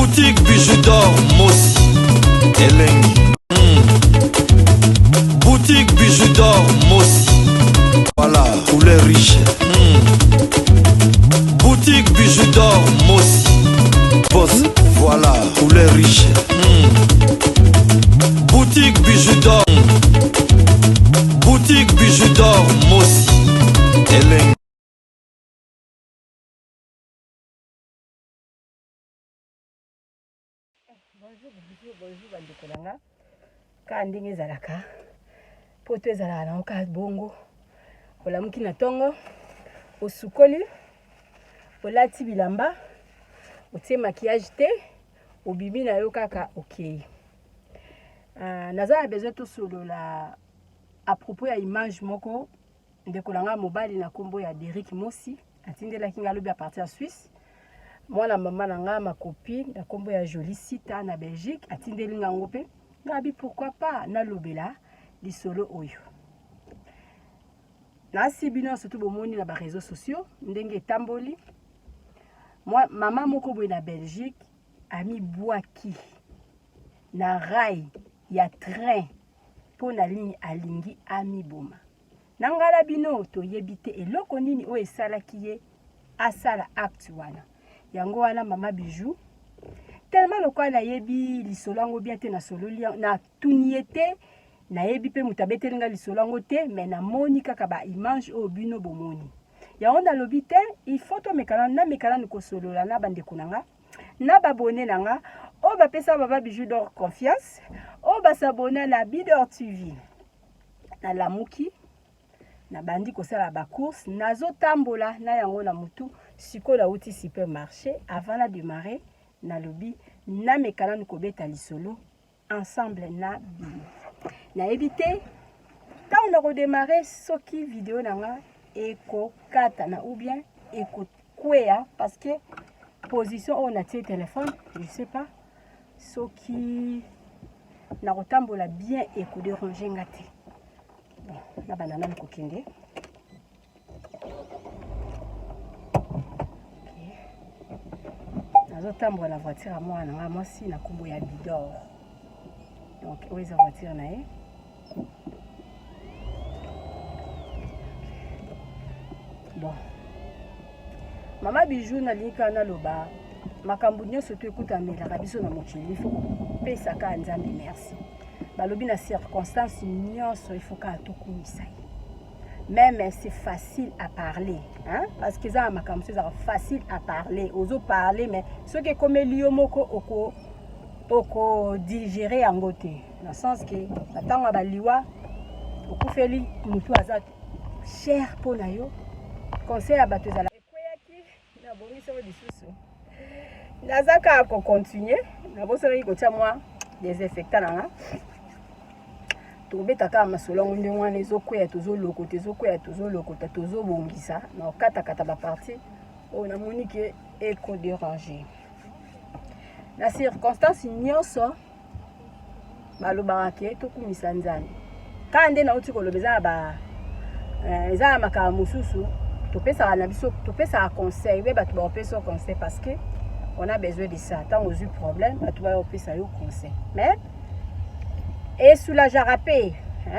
Boutique Bijou d'or Mosi Elengi. Boutique Bijou d'or Mosi. Voilà, couleur riche. Boutique Bijou d'or Mosi. Boss, voilà, couleur riche. Boutique Bijou d'or. Boutique Bijou d'or Mosi. Elengi. Bonjour, bonjour, bonjour bandeko na nga. Kaka ndenge ezalaka poto ezalaka nango kaka bongo. Olamuki na ntongo, osukoli, olati bilamba, otie maquillage te, obimi na yo kaka okei. Uh, naza na besoin tosolola à propos ya image moko ndeko na nga mobali na nkombo ya Derrick Mosi atindelaki nga lobi à partir ya Suisse. Mwana mama na nga ma copine na nkombo ya Jolie Sita na Belgique atindeli nga yango mpe ngabi pourquoi pas nalobela lisolo oyo. Nasi bino surtout bomoni na ba réseaux sociaux ndenge etamboli. Mwa mama moko boye na Belgique amibwaki na rail ya train mpo na nini alingi amiboma. Na ngai na bino toyebi te eloko nini oyo esalaki ye asala acte wana. Yango wana mama Bijou tellement lokola nayebi lisolo yango bien te, nasololi natuni ye te, nayebi mpe moto abeteli nga lisolo yango te, mais namoni kaka ba image oyo bino bomoni. Yango nalobi te, il faut tomeka nameka nanu kosolola na bandeko na nga na babone na nga oyo bapesa baba Bijou d'or confiance, oyo basabona na Bidor TV. Nalamuki, nabandi kosala ba course, nazotambola na yango na mutu. Sikoyo nauti supermarché, avant na démarrer nalobi nameka nanu kobeta lisolo ensemble na bino. Nayebi te ntango nakodemare soki video na nga ekokatana ou bien ekokweya, parce que position oyo natie telefone, je sais pas soki nakotambola bien ekoderange nga te. Bon, nabanda nanu kokende. Nazotambola na voiture ya mwana na nga mwasi na nkombo ya Bidor. Donc oyo eza voiture na ye. Bon, mama Bijou, nalingi kaka naloba makambo nyonso to ekutamelaka biso na mokili, il faut kopesa kaka Nzambe merci. Balobi na circonstance nyonso il faut kaka tokumisa ye. Même c'est facile à parler, hein? Parce que eza na makambo mosusu ezalaka facile à parler, ozo parler, mais soki ekomeli yo moko oko okodigere yango te, na sens ke na ntango ya baliwa okufeli motu aza cher mpo na yo, conseil ya bato ezala ekweyaki. Nabongisi yango lisusu, naza kaka kocontinue, nabosanaki kotia mwa désinfectant na nga. Tokobeta kaka masolo yango ndenge wana ezokweya, tozolokota, ezokweya, tozolokota, tozobongisa na kokatakata baparti oyo namoni ke ekoderange. Na circonstance nyonso balobaka ke tokumisa Nzambe. Kaka nde nauti koloba, eza na ba eza na makambo mosusu topesaka na biso, topesaka conseil be bato bakopesa yo conseil parce que on a besoin de ça. Ntango ozwi problème, bato bayopesa yo conseil, mais esoulageaka mpe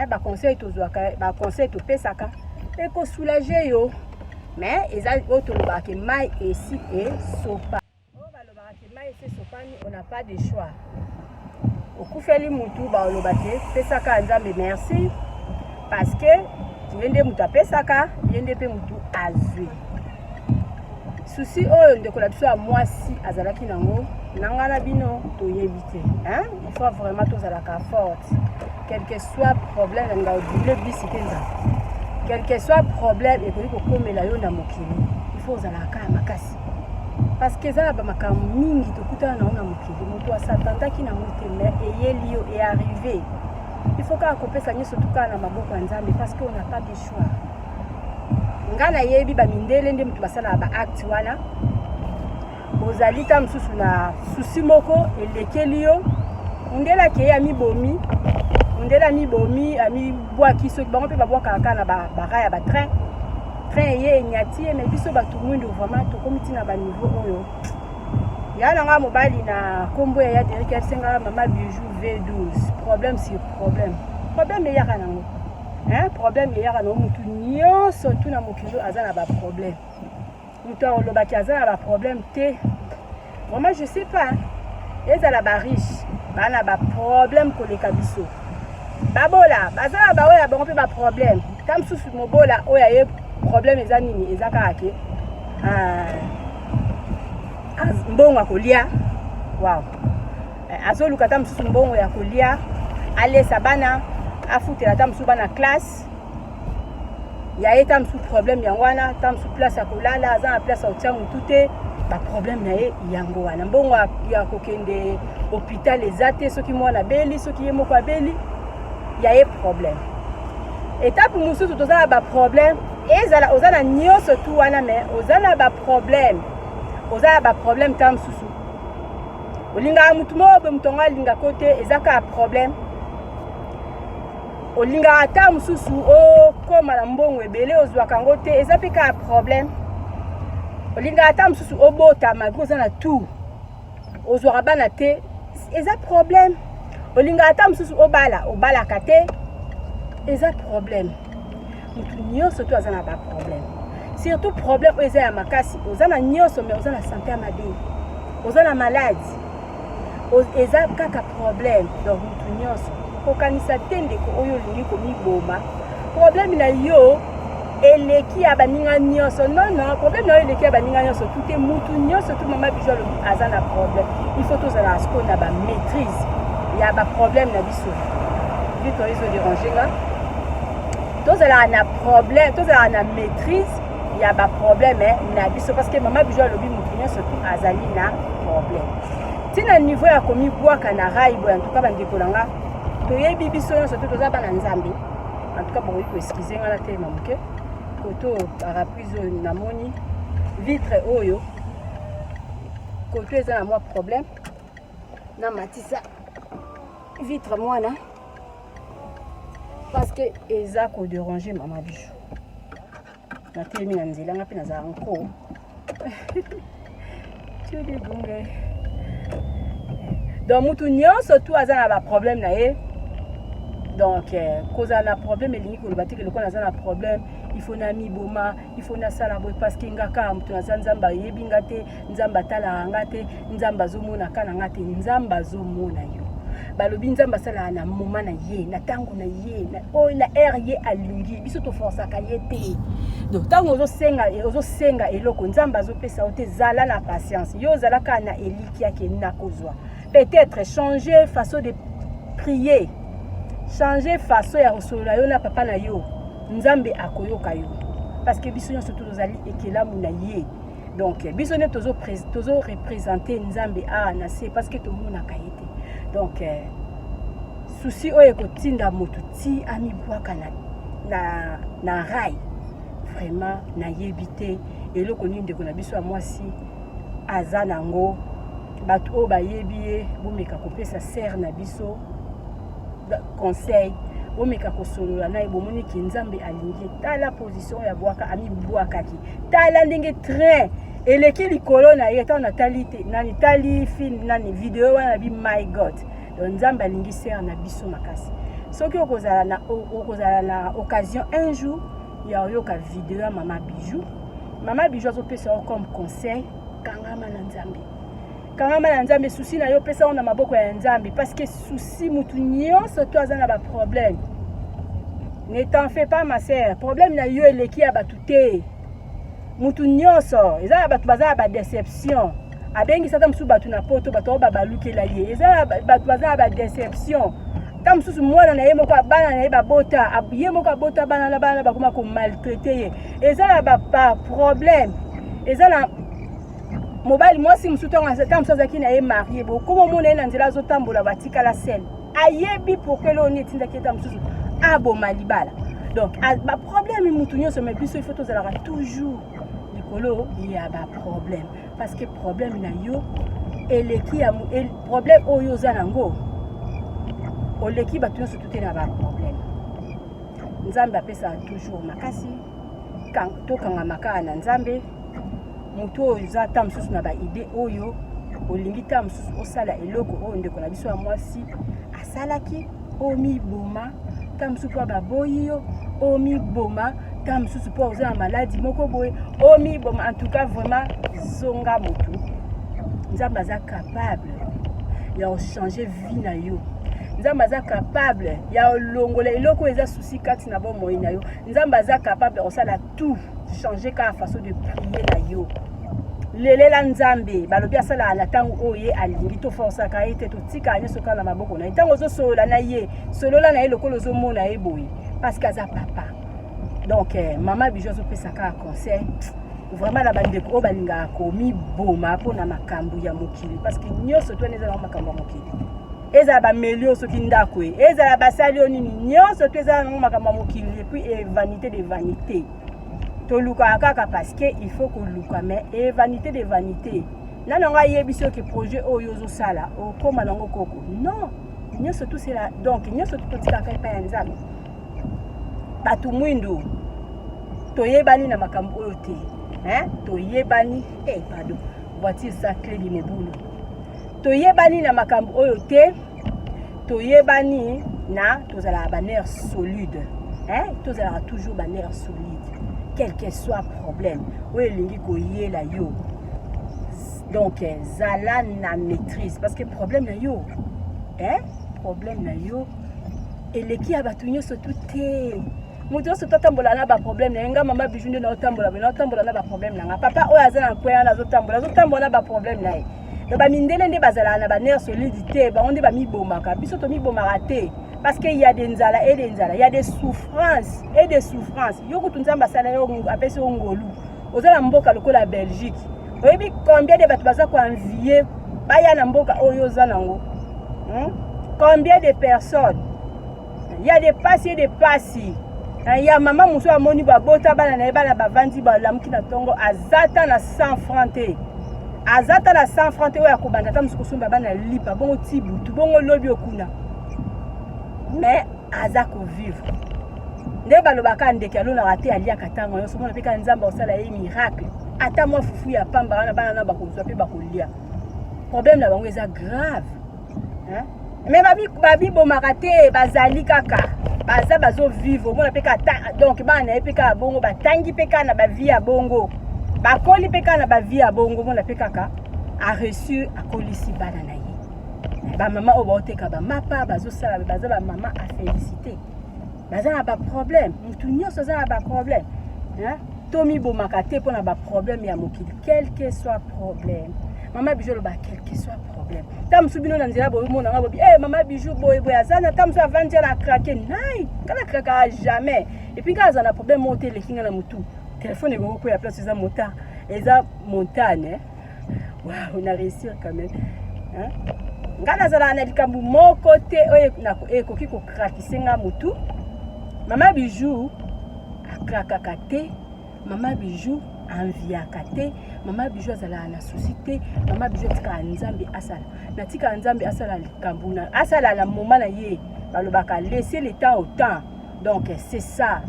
baconseil tozwaka, baconseil topesaka ekosoulage yo, mais eza oyo tolobaka ke mai esi esopa, oyo balobaka ke mai esi esopani, on n'a pas de choix. Okufeli mutu, baloba ke pesaka Nzambe merci, parce que ye nde mutu apesaka, ye nde mpe mutu azwi. Susi oyo ndeko na biso ya mwasi azalaki nango, na ngai na bino toyebi te, hein? Il faut vraiment tozalaka forte, quel que soit problème. Nalinga odouble bisi te Nzambe, quel que soit problème ekoki kokomela yo na mokili, il faut ozalaka kaka makasi, parce que eza na bamakambo mingi tokutana nango na mokili, moto asatandaki nango te, mais eyeli yo earrive. Il faut kaka kopesa nyonso tu kaka na maboko ya Nzambe, parce que on n'a pas de choix. Nga nayebi bamindele nde moto basalaka ba acte wana. Ozali ta mosusu na susi moko elekeli yo, mondele akei amibomi, mondele amibomi, amibwaki. Soki bango mpe babwakaka kaka na bara ya batrain, train eye enyati ye. Mais biso bato mwindu vraiment tokomi ntina baniveau oyo. Ya na nga mobali na nkombo ya ya Derek asenga mama Bijou V12 problème sur problème. Problème eyaka nango. Hein? Problème eyaka nango mutu nyonso tu na mokili aza na ba problème. Mutu alobaki aza na ba problème te. Vraiment je sais pas. Ezala ba riche, ba na ba problème koleka biso. Babola, baza na baoyo ya bango mpe ba problème. Ta mosusu mobola oyo aye problème eza nini? Eza kaka ke ah, mbongo ya kolia wow. Eh, azoluka ata mosusu mbongo ya kolia alesa bana afutela ata mosusu bana classe ya ye ta mosusu problème yango wana ta mosusu place ya kolala aza na place ya kotia motu te baproblème na ye yango wana mbongo ya kokende hôpital eza te soki mwana abeli soki ye moko abeli ya ye problème etape mosusu toza na baproblème ezala oza na nyonso tu wana me oza na baproblème oza na baproblème ntango mosusu olingaka motu moko boye moto yango alingaka te eza kaka problème olingaka ata mosusu okóma na mbongo ebele ozwaka yango te eza mpe kaka problème olingaka ata mosusu obota malgré oza na tout ozwaka bana te eza problème olingaka ata mosusu obala obalaka te eza problème motu nyonso to aza na baproblème surtout problème oyo eza ya makasi oza na nyonso mais oza na sante ya mabe oza na maladi eza kaka problème donc motu nyonso kokanisa te ndeko oyo olingi komiboma problème na yo eleki ya baninga nyonso non non problème na yo eleki ya baninga nyonso tu te mutu nyonso tu mama Bijou alobi aza na problème il faut tozala sikoyo na bamaîtrise ya baproblème na biso vite oyo ezoderange nga tozalaka na problème tozalaka na maîtrise ya baproblème na biso parce que mama Bijou alobi mutu nyonso tu azali na problème ntina niveau ya komibwaka na rail boye en tout cas bandeko na nga toyebi biso nyonso tu toza bana nzambe en tout cas bokoki koexcuser nga na telema moke koto parapluie oyo namoni vitre oyo koto eza na mwa problème namatisa vitre mwana parce que eza kodéranger mama Bijou natelemi na nzela nga mpe nazala nko tiodebunge donc mutu nyonso tu aza na baproblème na ye donc eh, kozala na problème elingi koloba te ke lokola naza na problème il faut namiboma il faut nasala boye parce que nga kaka moto naza nzambe ayebi nga te nzambe atalaka nga te nzambe azomona ka na nga te nzambe azomona yo balobi nzambe asalaka na moma na ye na ntango na ye oyo na heure ye alingi biso toforsaka ye te donc ntango ozosenga ozosenga eloko nzambe azopesa yo te zala na patience yo ozala kaka na elikya ke nakozwa peut-être changer façon de prier changer façon ya kosolola yo na papa na yo nzambe akoyoka yo parce que biso nyonso tozali ekelamu na ye donc biso nde tozoreprésente nzambe awa na se parce que tomonaka ye te donc eh, souci oyo ekotinda motu ti amibwaka na, na, na rail vraiment nayebi te eloko nini ndeko na biso ya mwasi aza nango bato oyo bayebi ye bomeka kopesa sœur na biso conseil bomeka kosolola na ye bomoni ke nzambe alingi tala position oyo abwaka amibwakaki tala ndenge train eleki likolo na ye ntango natali te nani tali film nani video wana nabi my god donc nzambe alingi sœur na biso makasi soki okozala na, okozala na occasion un jour ya oyoka video ya mama Bijou mama Bijou azopesa yo comme conseil kangama na nzambe kangama na nzambe souci na yo opesa yango na maboko ya nzambe parce que souci mutu nyonso to aza na baproblème ne t'en fais pas ma sœur problème na yo eleki ya bato te mutu nyonso eza na bato baza na badéception abengisa ata mosusu bato na poto bato oyo babalukela ye eza na bato baza na badéception ta mosusu mwana na ye moko bana na ye babota ye moko abota bana na bana bakoma komaltraiter ye eza na baproblème eza na mobali mwasi mosusu ntango ata mosusu azalaki na ye marié bokoma omona ye na nzela azotambola batikala seul ayebi pourquoi eloko nini etindaki eta mosusu aboma libala donc baproblème mutu nyonso mais biso il faut tozalaka toujours likolo ya baproblème parce que problème na yo eleki ya problème oyo oza nango oleki bato nyonso tu te na baproblème nzambe apesaka toujours makasi tokangama kaka na nzambe motu oyo eza ata mosusu na baidée oyo Olingi ntango mosusu osala eloko oyo ndeko na biso ya mwasi asalaki, omiboma. Ntango mosusu mpo baboyi yo, omiboma. Ntango mosusu mpo oza na maladi moko boye, omiboma. En tout cas vraiment, zonga motu. Nzambe aza capable ya kochanger vie na yo. Nzambe aza capable ya kolongola eloko oyo eza souci kati na bomoi na yo. Nzambe aza capable ya kosala tout, changer kaka façon de prier na yo. Lelela Nzambe, balobi asalaka na ntango oyo ye alingi, toforsaka ye te, totikaka nyonso kaka na maboko na ye. Ntango ozosolola na ye, solola na ye lokola ozomona ye boye, parce que aza papa. Donc mama Bijou azopesa kaka conseil vraiment na bandeko oyo balingaka komiboma mpona makambo ya mokili, parce que nyonso to wana eza nango makambo ya mokili. Ezala bameli oyo soki ndako e, ezala basali oyo nini, nyonso to eza nango makambo ya mokili. Et puis vanité de vanité, tolukaka kaka parce que il faut koluka, mais e vanité de vanité. Nani yango ayebi soki projet oyo ozosala okóma nango koko? Non, nyonso tout c'est la, donc nyonso tout totikaka epai ya Nzambe. Bato mwindu toyebani na makambo oyo te, hein? Toyebani, hey, pardon, voiture sa clé di mobulu. Toyebani na makambo oyo te, toyebani na tozalaka banerfs solide, hein? Tozalaka toujours banerfs solide, quel que soit problème oyo elingi koyela yo. Donc zala na maîtrise, parce que problème na yo, hein? Problème na yo eleki ya bato nyonso tu te. Moto nyonso totambola na baproblème na ye. Nga mama Bijou nde naotambola boye, naotambola na baproblème na nga. Papa oyo aza na kwe wana azotambola, azotambola na baproblème na ye. Donc bamindele nde bazalaka na banerfs solide te, bango nde bamibomaka. Biso tomibomaka te, parce que y a des nzala et des nzala, y a des souffrances et des souffrances. Yo kutu Nzambe asala yo, apesi yo ngolu, oza na mboka lokola Belgique. Oyebi combien de bato baza koenvier baya na mboka oyo oza nango, Combien de personnes? Il y a des pasi et des pasi. Ya mama mosusu amoni babota bana na ye, bana bavandi, balamuki na ntongo, aza ta na 100 franc te, aza ta na 100 franc te oyo akobanda ata mosusu kosomba bana lipa bongo ti butu, bongo lobi okuna, mais aza kovivre. Nde balobaka ndeke alonaka te, aliaka ntango nyonso. Mona mpe kaka Nzambe akosala ye miracle, ata mwa fufu ya pamba wana, bana na bakozwa mpe bakolia. Problème na bango eza grave, hein? Mais babibomaka te, bazali kaka, baza bazovivre. Omona mpe kaka, donc bana na ye mpe kaka bongo, batangi mpe kaka na bavie ya bongo, bakoli mpe kaka na bavie ya bongo. Omona mpe kaka areçu, akolisi bana na ye. Bamama oyo baoteka bamapa, bazosala, baza bamama afélicité. Baza na baproblème, motu nyonso aza na baproblème. Tomibomaka te mpona baproblème ya mokili, quel que soit problème. Mama Bijou aloba, quel que soit problème. Ta mosusu bino na nzela boyomonanga, bobi e mama Bijou boye boye, aza na ta mosusu avandi na craquer nai. Nga na craquaka jamais, et puis nga aza na problème moko te eleki nga na motu. Telefone ekoki koya place eza motard, eza montagne. Wow, na réussir quand même, hein? Nga nazalaka na likambo moko te oyo ekoki kokrakise nga motu. Mama Bijou akrakaka te, mama Bijou enviaka te, mama Bijou azalaka na souci te. Mama Bijou atikaka Nzambe asala, natikaka Nzambe asala likambo na asala na moma na ye. Balobaka laisser le temps au temps, donc c'est ça,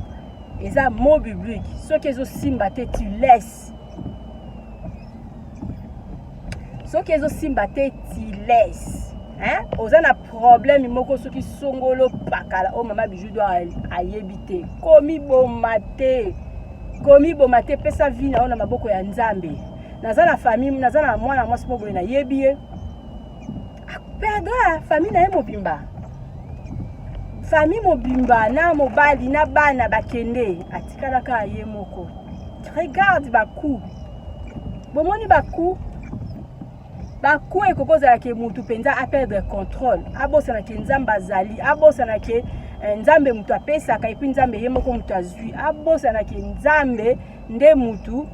eza mot biblique. Soki ezosimba te, tu laisses. Soki ezosimba te, tu laisses, hein? Oza na problème moko soki songolo pakala oyo mama Bijou do ayebi te, komiboma te, komiboma te. Pesa vie na yo na maboko ya Nzambe. Naza na famille, naza na mwana mwasi mpo boye, nayebi ye, aperdre famille na ye mobimba, famille mobimba na mobali na bana bakende, atikalaka ye moko. Regarde bacoup, bomoni bacoup, bacoup ekoki kozalaka mutu mpenza aperdre contrôle, abosanaki Nzambe azali, abosanaki Nzambe moto apesaka, et puis Nzambe ye moko moto azwi, abosanaki Nzambe nde mutu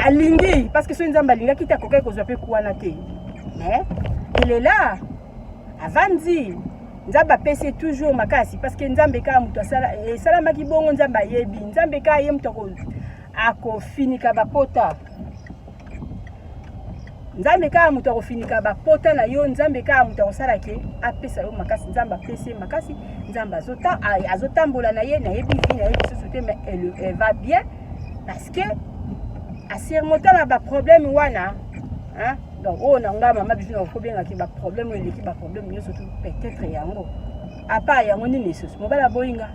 alingi, parce que soki Nzambe alingaki te, akokaki kozwa mpe kuwana te. Mais il est là, avandi, Nzambe apesi ye toujours makasi, parce que Nzambe kaka moto esalamaki bongo. Nzambe ayebi, Nzambe kaka ye moto akofinika bapota. Nzambe kaka moto akofinika bapota na yo. Nzambe kaka moto akosala ke apesa yo makasi. Nzambe apesi ye makasi, Nzambe azotambola na ye. Nayebi vie na ye lisusu te, mais elle va bien, parce que asurmonta na baproblème wana, hein? Donc oyo na ngai mama biso nakobengaki baproblème oyo eleki baproblème nyonso tu, peut-être yango apa yango nini lisusu, mobali aboyi nga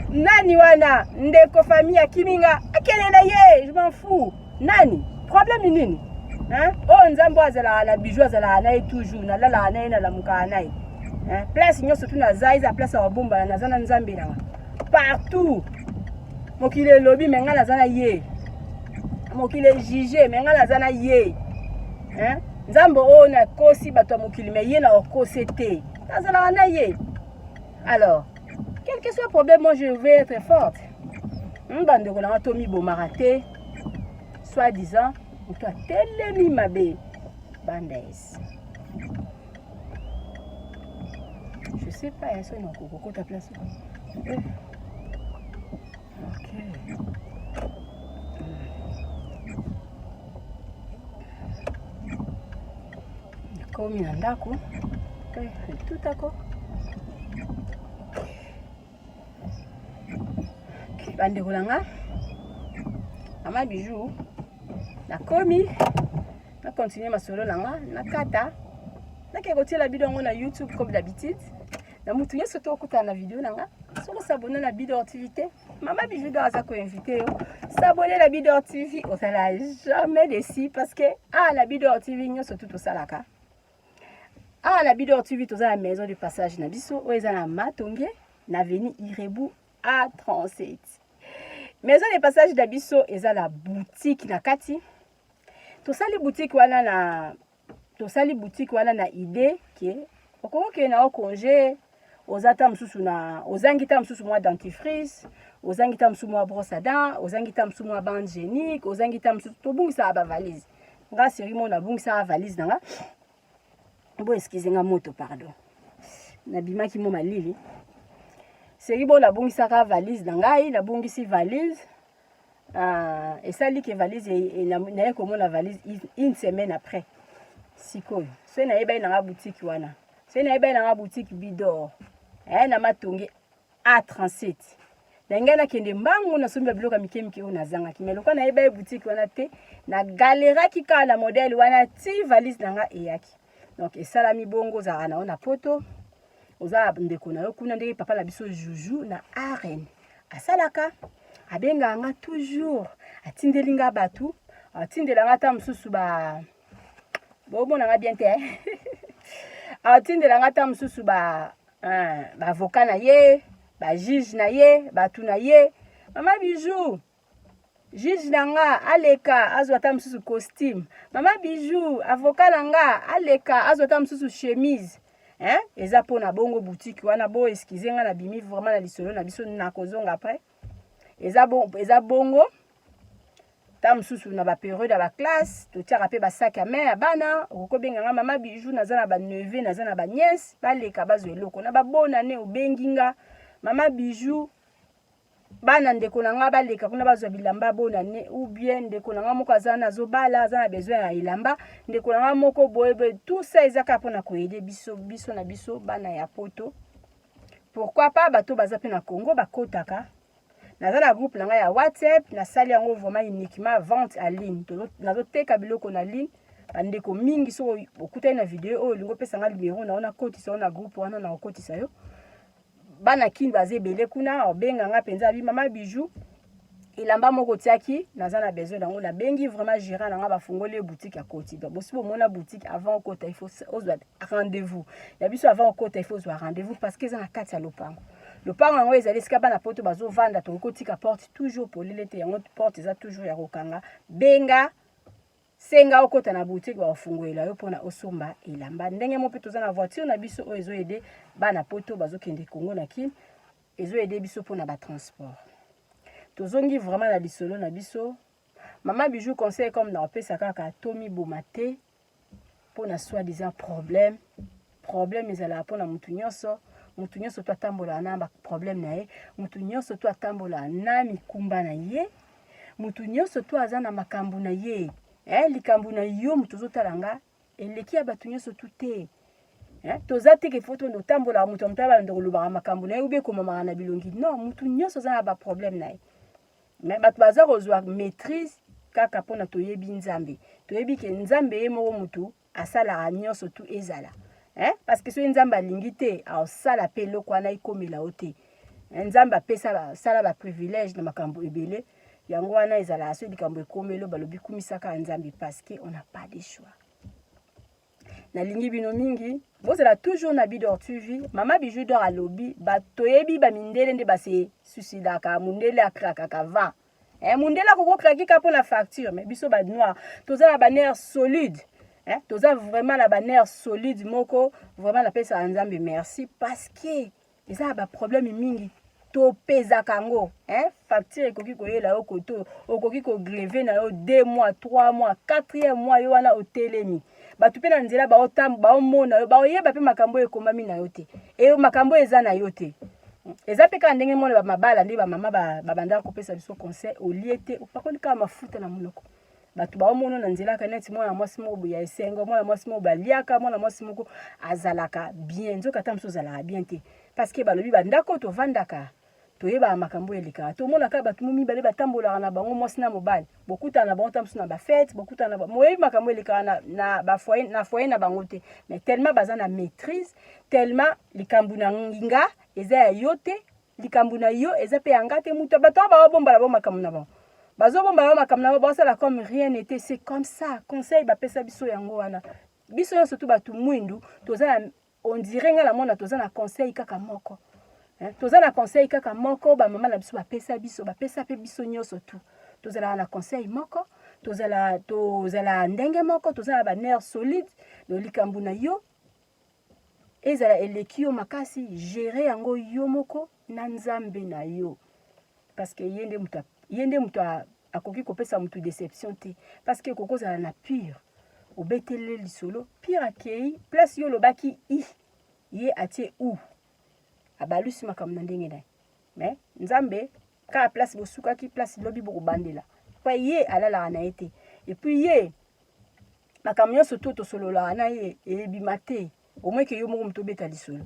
nani wana, ndeko famille akimi nga, akende na ye, je m'en fous. Nani problème nini? Oyo Nzambe oyo azalaka na Bijou, azalaka na ye toujours, nalalaka na ye, nalamukaka na ye. Place nyonso tu naza, eza place ya kobombana, naza na Nzambe nanga partout. Mokili elobi, me ngai naza na ye. Mokili ejuge, me ngai naza na ye. Nzambe oyo nakosi bato ya mokili, me ye na okose te, nazalaka na ye. Alors, quel que soit problème, moi je vais être forte. Bandeko nanga, tomibomaka te soit disant moto atelemi mabe. Bandes, je sais pas ya soki nakokokota place. Eh. Ok, nakomi na ndako etutako. Bandeko na nga, mama Bijou, nakomi na continue masolo na nga, nakata, nake kotiela bino yango na YouTube comme d'habitude. Na mutu nyonso tokutana na video na nga, soki osabone na Bidor TV te, mama Bijou d'Or aza koinvite yo, s'abonner na Bidor TV, ozala jamais déçu, parce que awa na Bidor TV nyonso tu tosalaka. Awa na Bidor TV toza na maison de passage na biso oyo eza na Matonge, na avenue Irebu A37. Maison de passage na biso eza na boutique na kati. Tosali boutique wana na tosali boutique wana na idée ke okoki okende na yo congé, oza ta mosusu na ozangi ta mosusu mwa dentifrice, ozangi ta mosusu mwa brosse à dents, ozangi ta mosusu mwa bande hygiénique, ozangi ta mosusu. Tobungisaka bavalise. Nga série mo nabungisaka valise na nga. Bo excuse nga, moto, pardon, nabimaki mo malili. Série bo nabungisaka valise na ngai, nabungisi valise. Esali ke valise naye komona valise une semaine après. Sikoyo soki nayebaki nanga boutique wana, soki nayebaki nanga boutique Bidor na Matonge A37, na ngai nakende mbangu, nasombi babiloko ya mike mike oyo nazangaki. Mais lokola nayebaki boutique wana te, nagaleraki kaka na modele wana ti valise na nga eyaki. Donc esalami bongo, ozalaka na yo na Poto, oza ndeko na yo kuna, ndenge papa na biso Juju na Arene asalaka, abengaka nga toujours, atindeli nga bato, atindela nga ata mosusu ba bomona nga bien te, atindela nga ata mosusu ba baavocat na ye, bajuge na ye, bato na ye. Mama Bijou, juge na nga aleka azwa ata mosusu costume. Mama Bijou, avocat na nga aleka azwa ata mosusu chemise, hein? Eza mpona bongo boutique wana. Bo excuse nga, nabimi vraiment na lisolo na biso, nakozonga après. Eza, bon, eza bongo ta mosusu na bapériode ya baclasse, totiaka mpe basac ya main ya bana. Okoki obenganga: "Mama Bijou, naza na baneveu, naza na banièce, baleka bazwa eloko na babonane." Obengi nga: "Mama Bijou, bana ndeko na nga baleka kuna bazwa bilamba bonane," ou bien "Ndeko na nga moko aza na azobala, aza na besoin ya elamba, ndeko na nga moko boye." Tout ça eza kaka mpona koaider biso, biso na biso bana ya Poto. Pourquoi pas bato baza mpe na Congo bakotaka? Naza na groupe na ngai ya WhatsApp, nasali yango vraiment uniquement vente en ligne. Nazoteka biloko na ligne. Bandeko mingi, soki okutani na video oyo, olingi opesa nga numero na yo, nakotisa yo na groupe wana, na okotisa yo. Bana Kini baza ebele kuna. Obenga nga mpenza abi: "Mama Bijou, elamba moko otiaki, naza na besoin yango." Nabengi vraiment gérant na nga, bafungoli ye boutique ya koti. Donc bosi bomona boutique, avant okota il faut ozwa rendez-vous ya biso. Avant okota il faut ozwa rendez-vous, parce que eza na kati ya lopango. Lopango yango ezali esika bana Poto bazovanda. Tokoki kotika porte toujours polele te, yango porte eza toujours ya kokanga. Benga, senga okota na boutique, bakofungolela yo mpona osomba elamba. Ndenge mo mpe toza na voiture na biso oyo ezoaider bana Poto bazokende Kongo na Kini, ezoaider biso mpona batransport. Tozongi vraiment na lisolo na biso. Mama Bijou, conseil comme na opesa kaka, tomiboma te mpona soi-disant problème. Problème ezalaka mpona motu nyonso. Motu nyonso to atambolaka na baproblème na ye, motu nyonso to atambolaka na mikumba na ye, motu nyonso to aza na makambo na ye. Likambo na yo, moto ozotala nga, eleki ya bato nyonso tu te. Toza te ke fo totambolaka moto ya moto abanda kolobaka makambo na ye ube ekomamaka na bilongi. Non, motu nyonso aza na baproblème na ye, mais bato baza kozwa maîtrise. Kaka mpona toyebi Nzambe, toyebi ke Nzambe ye moko mutu asalaka nyonso tu ezala, eh? Parce que soki Nzambe alingi te, aosala mpe eloko wana ekomela yo te. Nzambe apesa asala baprivilège na makambo ebele. Yango wana ezalaka, soki likambo ekomeli, balobi kumisaka Nzambe, parce que on n'a pas de choix. Nalingi bino mingi, bozala toujours na Bidor TV. Mama Bijou d'Or alobi toyebi bamindele nde base suicidaka. Mundele akrakaka va, eh, mundele akokokraki kaka mpona facture, mais biso banoir toza na banerf solide, eh, toza vraiment na banerf solide moko. Vraiment napesaka Nzambe merci, parce que eza na baproblème mingi topezaka yango, eh? Facture ekoki koyela yo koto, okoki kogreve na yo 2 mois, 3 mois, 4e mois yo wana otelemi. Bato mpe na nzela baomona yo, baoyeba mpe makambo oyo ekomami na yo te, e makambo oyo eza na yo te. Eza mpe kaka ndenge mona bamabala nde bamama babandaka kopesa biso conseil: olie te, opakoli kaka mafuta na monoko, bato baomona na nzela kaka neti mwana mwasi moko boye ya esengo, mwana mwasi moko baliaka, mwana mwasi moko azalaka bien. Nzoka ata mosusu ozalaka bien te, parce que balobi bandako oyo tovandaka, toyebaka makambo oyo elekaka. Tomonaka bato mo mibale batambolaka na bango, mwasi na mobali, bokutana na bango ta mosusu na bafete, bokutana na moyebi makambo elekaka na bafoyer, na foyer na bango te. Mais tellement baza na maîtrise, tellement likambo na nginga eza ya yo te, likambo na yo eza mpe ya nga te. Moto bato wana baobombala bo makambo na bango, bazobombala bo makambo na bango, baosala comme rien n'était. C'est comme ça conseil bapesa biso yango wana. Biso nyonso tu bato mwindu toza na, on dirait nga namona toza na conseil kaka moko, toza na conseil kaka moko. Bamama na biso bapesa biso, bapesa mpe biso nyonso tu tozalaka na conseil moko, tozala ndenge moko, toza na banerf solide. No likambo na yo ezala eleki yo makasi, gérer yango yo moko na Nzambe na yo, parce que ye nde moto akoki kopesa motu déception te. Parce que ekoki kozala na pire, obeteli lisolo pire, akei place yo olobaki i, ye atie u, abalusi makambo na ndenge na ye. Mais Nzambe kaka place bosukaki, place lobi bokobandela, po ye alalaka na ye te. Et puis ye makambo nyonso to tosololaka na ye eyebima te, omweke yo moko moto obeta lisolo.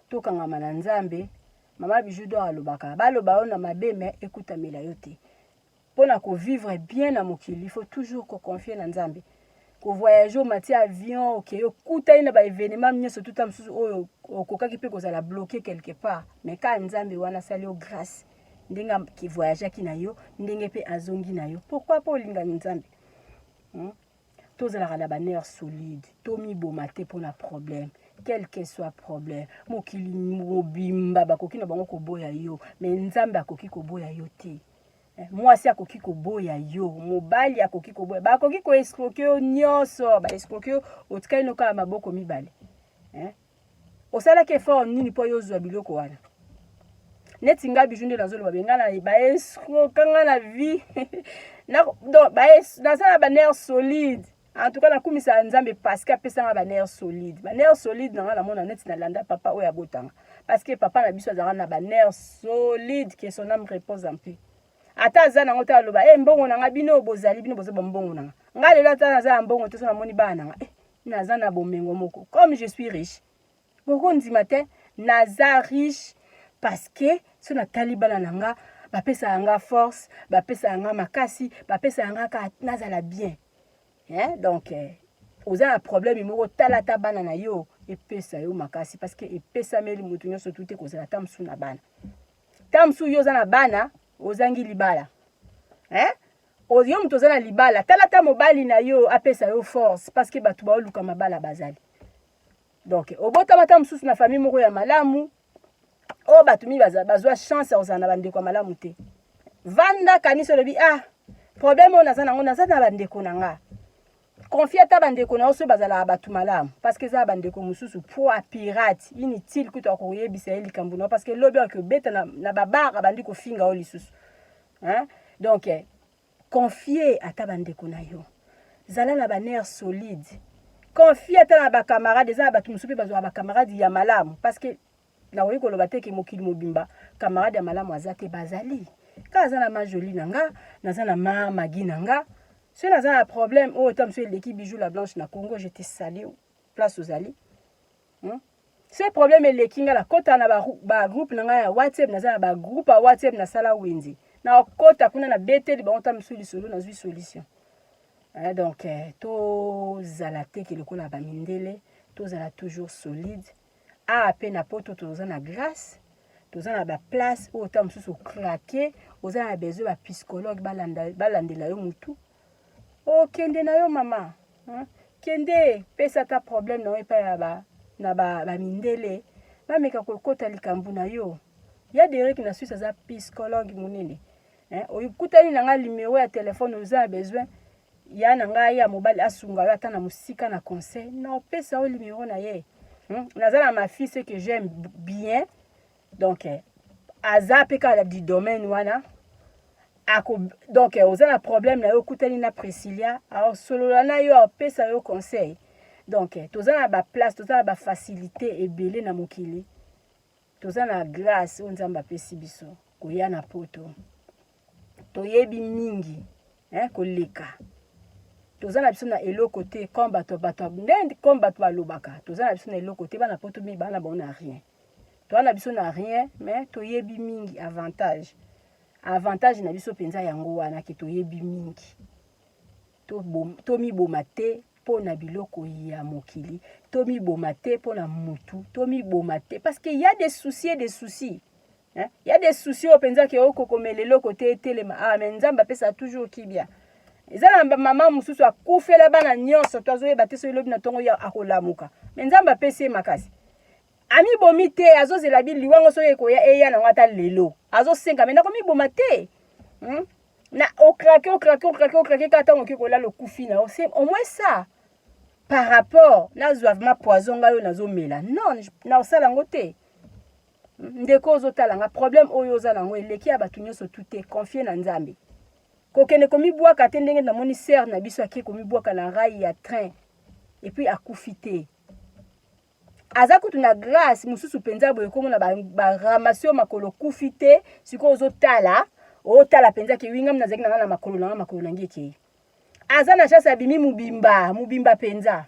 Tokangama na Nzambe. Mama Bijou d'Or alobaka, baloba yo na mabe, mais ekutamela yo te. Mpona kovivre bien na mokili, il faut toujours koconfie na Nzambe. Kovoyage, omati avion, okei, okutani na baévénement nyonso tuta mosusu oyo okokaki mpe kozala bloqué quelque part, mais kaka Nzambe wana asali yo grâce. Ndenge akivoyageaki na yo, ndenge mpe azongi na yo. Pourquoi? Mpo olingani Nzambe, Tozalaka na banerf solide, tomiboma te mpona problème, quel que soit problème. Mokili mobimba bakoki na bango koboya yo, mais Nzambe akoki koboya yo te. Mwasi akoki koboya yo, mobali akoki koboya, bakoki koescroquer yo nyonso, baescroquer yo, otikali no kaka maboko mibale. Osalaki effort nini mpo yo ozwa biloko wana? Neti nga Bijou nde nazoloba, benga na baescroka nga na vie, donc naza na banerf solide. En tout cas nakumisaka Nzambe parce que apesanga banerf solide. Banerf solide na nga, namona neti nalanda papa oyo abotanga, parce que papa na biso azalaka na banerf solide, que son âme repose en paix. Ata aza nango te, aloba e mbongo na nga, bino bozali, bino boza bambongo na nga. Nga lelo ata naza na mbongo te, so namoni bana na nga, eh, naza na bomengo moko. Comme je suis riche, bokondima te, naza riche, parce que so natali bana na nga, bapesaka nga force, bapesaka nga makasi, bapesaka nga kaka nazala bien, hein? Donc oza na problème moko, tala ata bana na yo, epesa yo makasi, parce que epesameli moto nyonso tu te kozala ta mosusu na bana. Ta mosusu yo oza na bana, ozangi libala, hein? Yo moto oza na libala, tala ata mobali na yo, apesa yo force, parce que bato baoluka mabala bazali. Donc obotama ta mosusu na famille moko ya malamu, oyo bato mingi bazwa chance ya kozala na bandeko ya malamu te. Vanda, kanisi, olobi: "Ah, problème oyo naza nango, naza na bandeko na nga." Confie ata bandeko na yo soki bazalaka bato malamu, parce que eza ya bandeko mosusu poa pirate, inutile kutu akoyebisa ye likambo na yo, parce que lobi akobeta na babar, abandi kofinga yo lisusu, hein? Donc confie ata bandeko na yo, zala na banerf solide. Confie ata na bacamarade. Eza na bato mosusu mpe bazwaka bacamarade ya malamu, parce que nakoki koloba te ke mokili mobimba camarade ya malamu aza te. Bazali kaka. Aza na ma Jolie na nga, naza na ma Magi na nga. Soki naza na problème oyo ta mosusu eleki, Bijou la Blanche na Congo, je te salue place ozali, Soki problème eleki nga, nakɔta na bagroupe na ngai ya WhatsApp. Naza na bagroupe ya WhatsApp, nasala wenze. Nakota kuna na beteli bango ta mosusu lisolo, nazwi solution. Eh, donc eh, tozala teke lokola bamindele, tozala toujours solide. Awa mpe na Poto toza na grâce, toza na baplace oyo ta mosusu ocraquer, oza na besoin bapsychologue balandela yo motu. Okende na yo mama, hein? Kende pesa ata problème na yo epai ya ba, na bamindele ba bameka kokota likambo na yo. Ya Derek na Suisse aza psychologue monene, hein? Okutani na ngai numero ya telefone, oza na besoin ya na ngai ya mobali asunga yo ata na mosika na conseil, na opesa yo numero na ye, Naza na ma fille, ce que j'aime bien, donc eh, aza mpe kaka du domaine wana. Ako donc eh, oza na problème na yo, okutani na Priscilia, aosolola na yo, apesa yo conseil. Donc eh, toza na baplace, toza na bafacilité ebele na mokili. Toza na grâce oyo Nzambe apesi biso koya na Poto. Toyebi mingi, eh, koleka. Toza na biso na eloko te, comme bato nde comme bato balobaka, toza na biso na eloko te. Bana Poto mingi bana bango na rien, toza na biso na rien, mais toyebi mingi. Avantage na biso mpenza yango wana ke toyebi mingi. Tomiboma te mpo na biloko ya mokili, tomiboma te mpo na mutu, tomiboma te parce que y a des soucis et des soucis, hein? Y a des soucis oyo mpenza ke okokomela eloko te, etelema. Ah, mais Nzambe apesa toujours kibia. Eza na mama mosusu akufela bana nyonso to azoyeba te soki elobi na ntongo ya akolamuka, mais Nzambe apesi ye makasi, amibomi te. Azozela biliwango soki ekoya, eya nango ata lelo. Azosenga, mais nakomiboma te, Na ocraquer, ocraquer, ocraquer, ocraquer, kaka ntango okoki kolala, okufi na yo. C'est au moins ça par rapport nazwa vraiment poison ngai oyo nazomela. Non, naosala yango te. Ndeko ozotala nga, problème oyo oza nango eleki ya bato nyonso tu te. Confie na Nzambe. Kokende komibwaka te ndenge namoni sœur na biso ake komibwaka na rail ya train et puis akufi te. Aza kutu na grâce mosusu mpenza boye, komona baramasser yo makolo, kufi te. Sikoyo ozotala, otala mpenza ke wingam nazalaki na nga na makolo na nga, makolo na ngai ekei. Aza na chance, abimi mobimba mobimba mpenza.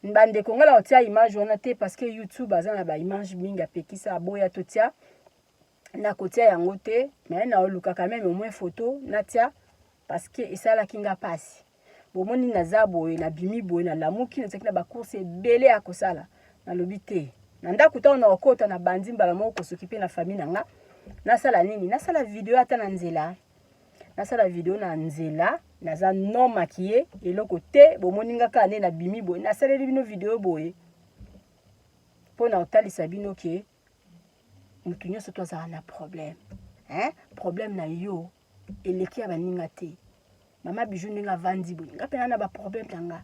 Bandeko, ngai na kotia image wana te parce que YouTube aza na baimage mingi, apekisa, aboya totia. Nakotia yango te, mais naoluka quand même au moins photo natia parce que esalaki nga mpasi. Bomoni, naza boye, nabimi boye, nalamuki, nazalaki na bacourse ebele ya kosala. Nalobi te, na ndako ntango na kokota, na bandi mbala moko kosoki mpe na famille na nga. Nasala nini? Nasala video ata na nzela, nasala video na nzela. Naza non maquillée, eloko te. Bomoni nga kaka nde nabimi boye, nasaleli bino video boye mpo na kotalisa bino ke motu nyonso to azala na problème, hein? Problème na yo eleki ya baninga te. Mama Bijou ndenge avandi boye, nga mpena na baproblème na nga.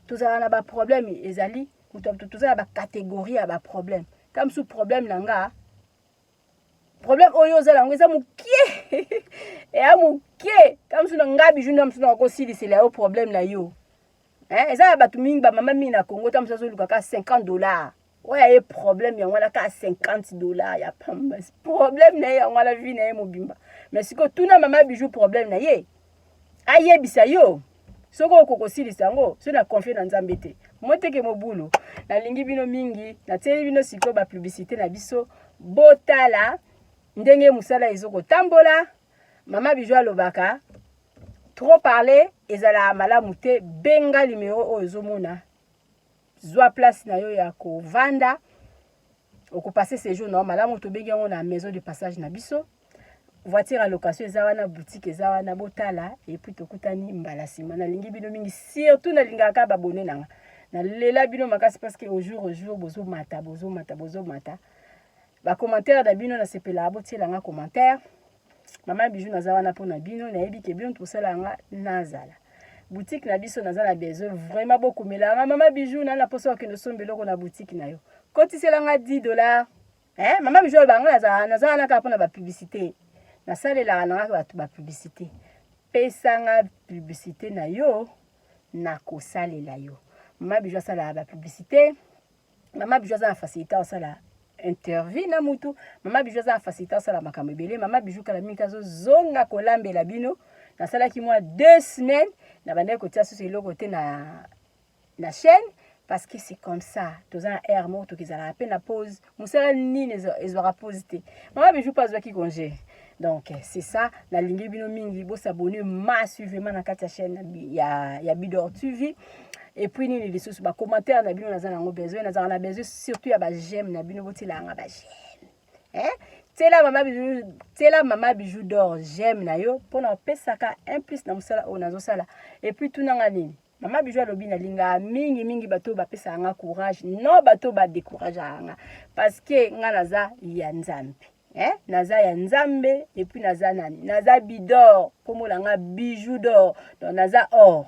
Tozala na baproblème, ezali moto, toza na bacatégorie ya baproblème. Ta mosusu problème na nga, problème oyo ozala yango eza mokie, eya mokie. Ta mosusu na nga Bijou nde mosusu na kosilisela yo problème na yo. Eza na bato mingi, bamama mingi na Congo, ta mosusu azoluka ka 50 $. Oyo aye problème yango wana ka 50 $ ya pamba, problème na ye yango wana, vie na ye mobimba. Mais sikoyo tuna mama Bijou problème na ye, ayebisa yo soki okoki kosilisa yango. Soki na confie na Nzambe te, moteke mobulu. Nalingi bino mingi. Natieli bino sikoyo bapublicité na biso, botala ndenge mosala ezokotambola. Mama Bijou alobaka trop parler ezalaka malamu te. Benga numero oyo ozomona, zwa place na yo ya kovanda, okopasser séjour na yo malamu. Tobengi yango na maison de passage na biso. Voiture ya location eza wana, boutique eza wana, botala. Et puis tokutani mbala nsima. Nalingi bino mingi, surtout nalingaka kaka babone na nga. Nalela bino makasi parce que au jour bozomata, bozomata, bozomata. Bacommentaire na bino nasepelaka, botielanga commentaire. Mama Bijou naza wana mpona bino. Nayebi ke bino tosala yanga. Nazala boutique na biso, naza na besoin vraiment bokomelanga. Mama Bijou, na na mposa okende osomba eloko na boutique na yo, kotiselanga 10 $, eh? Mama Bijou alobanga naza wana kaka mpona bapublicité. Nasalelaka nanga bato bapublicité. Pesanga publicité na yo, nakosalela yo. Mama Bijou asalaka bapublicité. Mama Bijou aza na facilité asala interview na mutu. Mama Bijou aza na facilité asala makambo ebele. Mama Bijou kala mingi azozonga kolambela bino. Nasalaki mwa 2 semaines na bandaki kotia susu eloko te na chaîne parce que c'est comme ça. Toza na aire moko, tokezalaka mpe na pause. Mosala nini ezwaka pause te? Mama Bijou mpe azwaki congé. Donc c'est ça, nalingi bino mingi, bosabonner massivement na kati ya chaîne ya Bidor TV. Et puis nini lisusu? Bacommentaire na bino, naza nango besoin, nazala na besoin surtout ya baj'aime na bino. Botielanga baj'aime, eh? Tiela mama Bijou, tiela mama Bijou d'Or j'aime na yo, mpona opesaka un plus na mosala oyo nazosala. Et puis tunanga nini mama Bijou alobi: nalingaka mingimingi bato oyo bapesaka nga courage, non bato oyo badécourageaka nga, parce que nga naza ya Nzambe, eh? Naza ya Nzambe. Et puis naza nani? Naza Bidor, nkombo na nga Bijou d'Or. Donc naza or,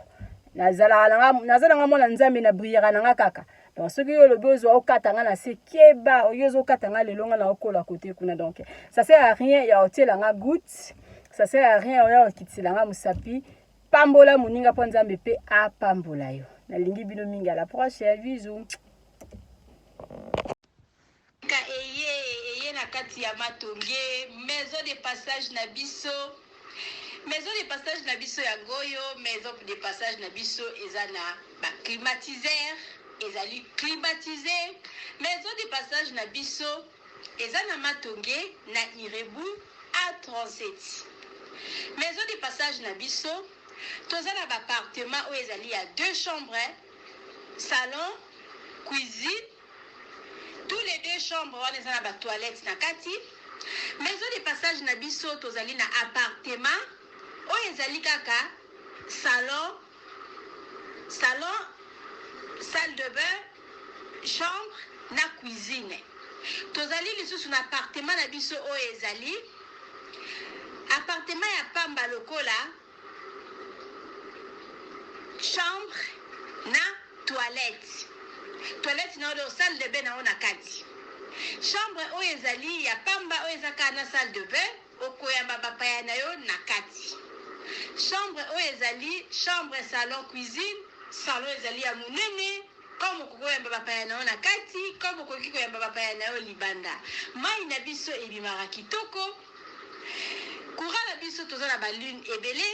nazalaka nanga, naza nanga mwana Nzambe, na brillaka nanga kaka. Donc soki oyo olobi ozwa okata nga na se, keba, oyo ozokata nga lelo, nga na okola kote kuna. Donc ça sert à rien ya otiela nga goutte, ça sert à rien oya okitisela nga mosapi. Pambola moninga mpo Nzambe mpe apambola yo. Nalingi bino mingi, à la prochaine, bisous. Ka eye eye na kati ya Matonge, maison de passage na biso. Maison de passage na biso yango oyo. Maison de passage na biso eza na baclimatiseur, ezali climatisé. Maison de passage na biso eza na Matonge, na Irebu A37. Maison de passage na biso, toza na baappartement oyo ezali ya deux chambres, salon, cuisine. Tous les deux chambres wana eza na batoilette na kati. Maison de passage na biso, tozali na appartement oyo ezali kaka salon, salle de bain, chambre na cuisine. Tozali lisusu na appartement na biso oyo ezali appartement ya pamba lokola chambre na toilette na oyo, salle de bain na oyo na kati. Chambre oyo ezali ya pamba, oyo eza kaka na salle de bain, okoyamba bapaya na yo na kati. Chambre oyo ezali chambre, salon, cuisine. Salon ezali ya monene, comme okoki koyamba bapaya na yo na kati, comme okoki koyamba bapaya na yo libanda. Mai na biso ebimaka kitoko. Courant na biso, toza na balune ebele,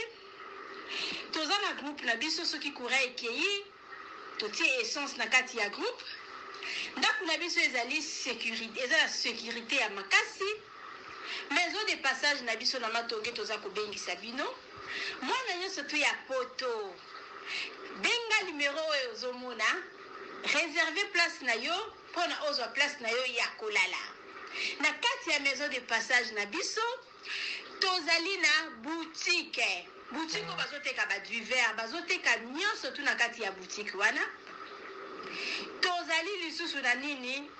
toza na groupe na biso. Soki courant ekei, totie essence na kati ya groupe. Ndako na biso ezali sécurité, eza na sécurité ya makasi. Maison de passage na biso na Matonge, toza kobengisa bino, mwana nyonso to ya Poto, benga numero oyo ozomona, réserve place na yo mpona ozwa place na yo ya kolala na kati ya maison de passage na biso. Tozali na boutique, boutique oyo bazoteka badivers, bazoteka nyonso tu na kati ya boutique wana. Tozali lisusu na nini?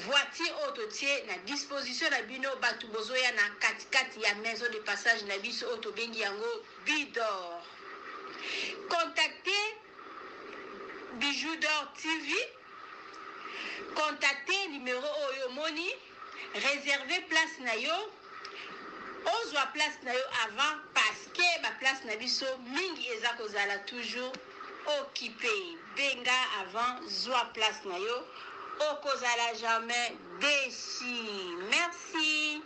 Voiture oyo totie na disposition na bino, bato bozoya na katikati ya maison de passage na biso oyo tobengi yango Bidor. Contactez Bijou d'Or TV, contactez numéro oyo omoni, réserve place na yo, ozwa place na yo avant, parce que baplace na biso mingi eza kozala toujours occupé. Benga avant, zwa place na yo, okozala jamais déçu. Merci.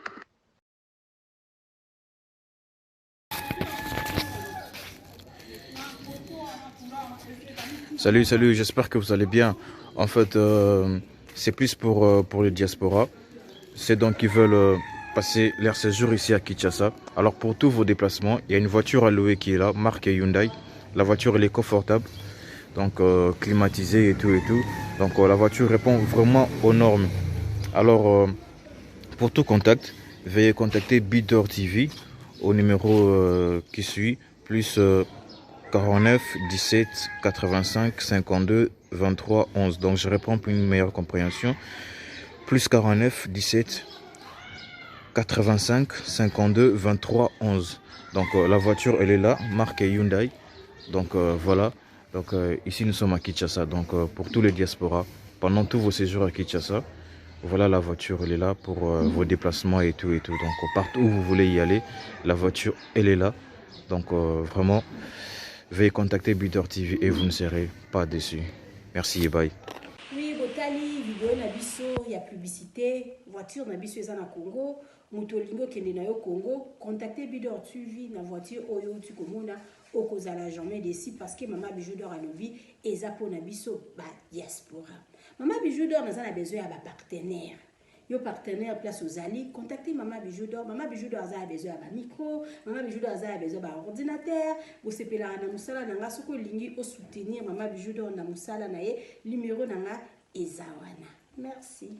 Salut, salut, j'espère que vous allez bien. En fait, c'est plus pour les diasporas. C'est donc qui veulent passer leur séjour ici à Kinshasa. Alors pour tous vos déplacements, il y a une voiture à louer qui est là, marque Hyundai. La voiture, elle est confortable, donc climatisée et tout et tout. Donc la voiture répond vraiment aux normes. Alors pour tout contact, veuillez contacter Bidor TV au numéro qui suit, plus 49 17 85 52 23 11. Donc je reprends pour une meilleure compréhension. Plus 49 17 85 52 23 11. Donc la voiture, elle est là, marque Hyundai. Donc voilà. Donc ici nous sommes à Kinshasa. Donc pour tous les diasporas, pendant tous vos séjours à Kinshasa, voilà, la voiture, elle est là pour vos déplacements et tout et tout. Donc partout où vous voulez y aller, la voiture, elle est là. Donc vraiment, veuillez contacter Bidor TV et vous ne serez pas déçus. Merci et bye. Oui, botali video na biso ya publicité. Voiture na biso eza na Congo. Moto olingi okende na yo Congo, contacte Bidor TV na voiture oyo outi komona, okozala jamais déçu, parce que mama Bijou d'Or alobi eza mpona biso badiaspora. Mama Bijou d'Or, naza na besoin ya bapartenaire. Yo partenaire, place ozali, contacte Mama Bijou d'Or. Mama Bijou d'Or aza ya besoin ya bamicro, Mama Bijou d'Or aza ya besoin ya baordinateur. Bosepelaka na mosala na nga. Soki olingi osoutenir Mama Bijou d'Or na mosala na ye, numero na nga eza wana. Merci.